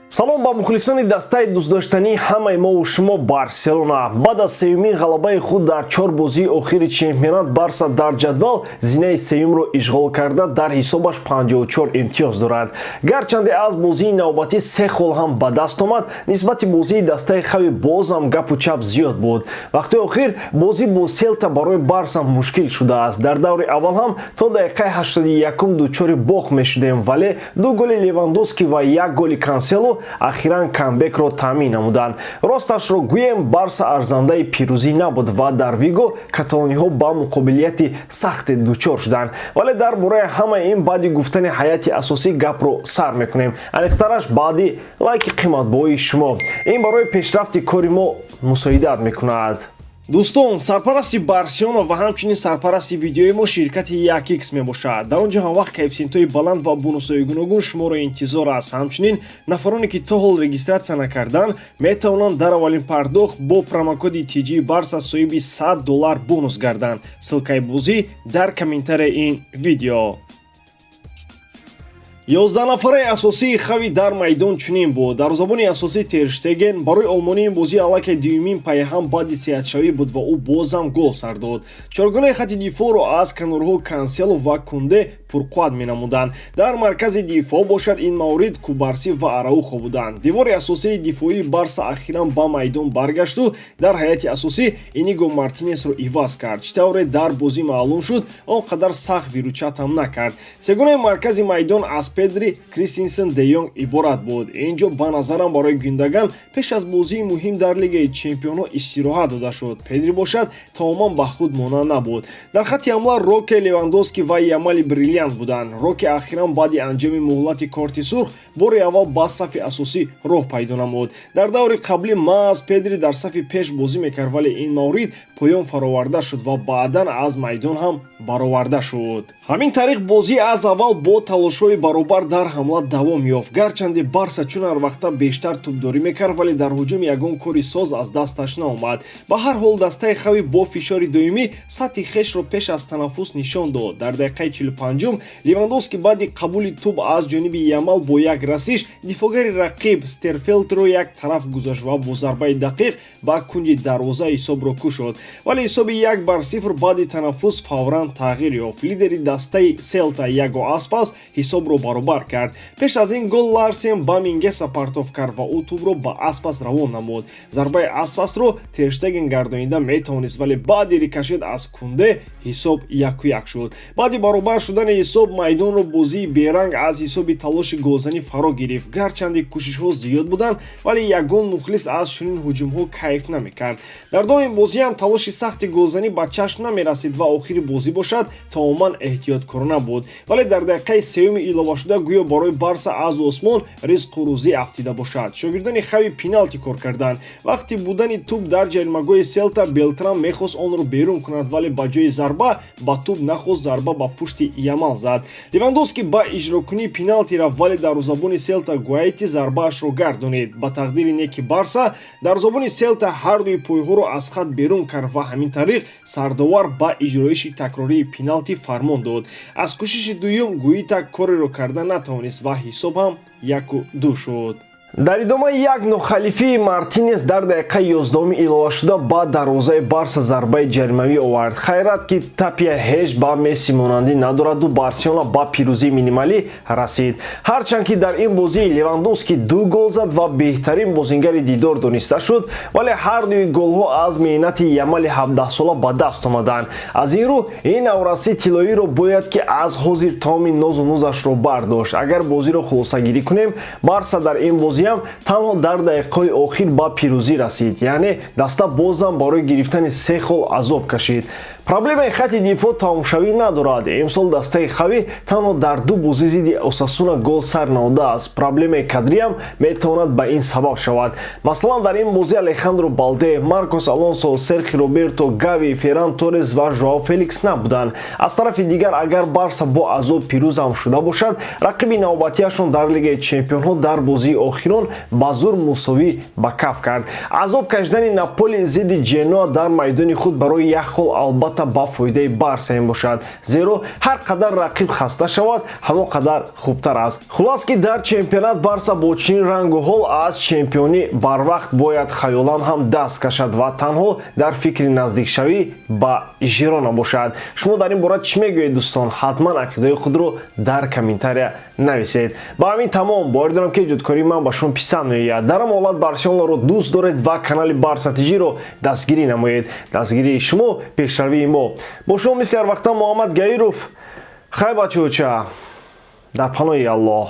Салом ба мухлисони дастаи дӯстдоштании ҳамаи мову шумо, Барселона. Баъд аз сеюмин ғалабаи худ дар чор бозии охири чемпионат, Барса дар ҷадвал зинаи сеюмро ишғол карда, дар ҳисобаш 54 имтиёз дорад. Гарчанде аз бозии навбатӣ се хол ҳам ба даст омад, нисбати бозии дастаи Хави бозам гапу чап зиёд буд. Вақти охир бозӣ бо Селта барои Барса мушкил шудааст. Дар даври аввал ҳам то дақиқаи 81 дучори бохт мешудем, вале ду голи Левандовски ва як голи Кансело ахиран камбекро таъмин намуданд. Росташро гӯем, Барса арзандаи пирӯзӣ набуд ва дар Виго каталониҳо ба муқобилияти сахте дучор шуданд. Вале дар бораи ҳамаи ин баъди гуфтани ҳайати асосӣ гапро сар мекунем, аниқтараш баъди лайки қиматбоҳои шумо. Ин барои пешрафти кори мо мусоидат мекунад. Дӯстон, сарпарасти Барселона ва ҳамчунин сарпарасти видеои мо ширкати 1x мебошад. Дар он ҷо ҳамвақт коэффисиентҳои баланд ва бонусҳои гуногун шуморо интизор аст. Ҳамчунин нафароне, ки то ҳол регистрация накарданд, метавонанд дар аввалин пардохт бо промокоди TG Барса соҳиби 100 доллар бонус гарданд. Ссылкаи бозӣ дар комментарияи ин видео. 11 нафараи асосии Хави дар майдон чунин буд. Дарвозабони асосӣ Терштеген. Барои олмонӣ ин бозӣ аллакай дуюмин пайҳам баъди сеҳатшавӣ буд ва ӯ бозам гол сар дод. Чоргонаи хати дифоъро аз канорҳо Кансело ва Кунде пурқувват менамуданд. Дар маркази дифоъ бошад, ин маврид Кубарсӣ ва Араухо буданд. Девори асосии дифоии Барса ахиран ба майдон баргашту дар ҳайати асосӣ Иниго Мартинесро иваз кард. Чӣ тавре дар бозӣ маълум шуд, он қадар сахт выручать ҳам накард. Сегонаи маркази майдон аз Педри, Кристинсен, Де Йонг иборат буд. Ин ҷо ба назарам барои Гюндаган пеш аз бозии муҳим дар Лигаи чемпионҳо истироҳат дода шуд. Педри бошад, тамоман ба худ монанд набуд. Дар хатти ҳамла Роке, Левандовски ва Ямали бриллиант буданд. Роке ахиран баъди анҷоми муҳлати корти сурх бори аввал ба сафи асосӣ роҳ пайдо намуд. Дар даври қаблӣ маҳз Педри дар сафи пеш бозӣ мекард, вале ин маврид поён фароварда шуд ва баъдан аз майдон ҳам бароварда шуд. Ҳамин тариқ, бозӣ аз аввал бо талошҳои баробар дар ҳамла давом ёфт. Гарчанде Барса чун ҳар вақта бештар тӯбдорӣ мекард, вале дар ҳуҷум ягон кори соз аз дасташ наомад. Ба ҳар ҳол, дастаи Хави бо фишори доимӣ сатҳи хешро пеш аз танаффус нишон дод. Дар дақиқаи 45-ум Левандовски баъди қабули тӯб аз ҷониби Ямал бо як расиш дифоъгари рақиб Стерфелтро як тараф гузошт ва бо зарбаи дақиқ ба кунҷи дарвоза ҳисобро кушод. Вале ҳисоби 1-0 баъди танаффус фавран тағйир ёфт. Лидери дастаи Селта Яго Аспас ҳисобро баробар кард. Пеш аз ин гол Ларсен ба Мингеса партов кард ва ӯ тӯбро ба Аспас равон намуд. Зарбаи Аспасро Терштеген гардонида метавонист, вале баъди рикошет аз Кунде ҳисоб 1-1 шуд. Баъди баробар шудани ҳисоб майдонро бозии беранг аз ҳисоби талоши голзанӣ фаро гирифт. Гарчанде кӯшишҳо зиёд буданд, вале ягон мухлис аз чунин ҳуҷумҳо кайф намекард. Дар давоми бозӣ ҳам талоши сахти голзанӣ ба чашм намерасид ва охири бозӣ бошад, тамоман эҳтиёткорона буд. Вале дар дақиқаи сеюми иловашуда гӯё барои Барса аз осмон ризқу рӯзӣ афтида бошад. Шогирдони Хави пеналти кор карданд. Вақти будани тӯб дар ҷаримагоҳи Селта, Белтран мехост онро берун кунад, вале ба ҷои зарба ба тӯб нахост зарба ба пушти Ямал зад. Левандовски ба иҷрокунии пеналти рафт, вале дарвозабони Селта Гуайти зарбаашро гардонид. Ба тақдири неки Барса, дарвозабони Селта ҳардуи пойҳоро аз хат берун кард ва ҳамин тариқ сардовар ба иҷроиши такрории пеналти фармон дод. Аз кӯшиши дуюм Гуита кореро карда натавонист ва ҳисоб ҳам 1-2 шуд. Дар идомаи як нохалифии Мартинес дар дақиқаи 11-уми иловашуда ба дарвозаи Барса зарбаи ҷаримавӣ овард. Хайрат, ки Тапия ҳеҷ ба Месси монандӣ надораду Барселона ба пирӯзии минималӣ расид. Ҳарчанд ки дар ин бозӣ Левандовски ду гол зад ва беҳтарин бозингари дидор дониста шуд, вале ҳардуи голҳо аз меҳнати Ямали 17-сола ба даст омаданд. Аз ин рӯ ин наврасии тиллоиро бояд ки аз ҳозир тамоми нозу нузашро бардошт. Агар бозиро хулосагирӣ кунем, Барса дар ин бозӣ ҳам танҳо дар дақиқаҳои охир ба пирӯзӣ расид, яъне даста бозам барои гирифтани се хол азоб кашид. Проблемаи хати дифоъ тамомшавӣ надорад. Имсол дастаи Хави танҳо дар ду бозӣ зидди Осасуна гол сар намудааст. Проблемаи кадриам метавонад ба ин сабаб шавад. Масалан, дар ин бозӣ Алехандро Балде, Маркос Алонсо, Серхи Роберто, Гави, Ферран Торес ва Жоао Феликс набуданд. Аз тарафи дигар, агар Барса бо азоб пирӯз ҳам шуда бошад, рақиби навбатиашон дар Лигаи чемпионҳо дар бозии охирон ба зур мусовӣ ба каф кард. Азоб кашидани Наполи зидди Ҷеноа дар майдони худ барои як хол албатта Албатта, ба фоидаи Барса мебошад, зеро ҳар қадар рақиб хаста шавад, ҳамон қадар хубтар аст. Хулас, ки дар чемпионат Барса бо чунин рангу ҳол аз чемпионӣ барвақт бояд хаёлан ҳам даст кашад ва танҳо дар фикри наздикшавӣ ба Жирона бошад. Шумо дар ин бора чӣ мегӯед, дӯстон? Ҳатман ақидаи худро дар комментария нависед. Ба ҳамин тамом. Боварӣ дорам, ки эҷодкории ман ба шумо писанд меояд. Дар ҳама ҳолат Барселонаро дӯст доред ва канали Барса ТЖро дастгирӣ намоед. Дастгирии шумо — пешравии мо. Бо шумо мисли ҳар вақта Муҳаммад Гаиров. Хай, бачаоча, дар паноҳи Аллоҳ.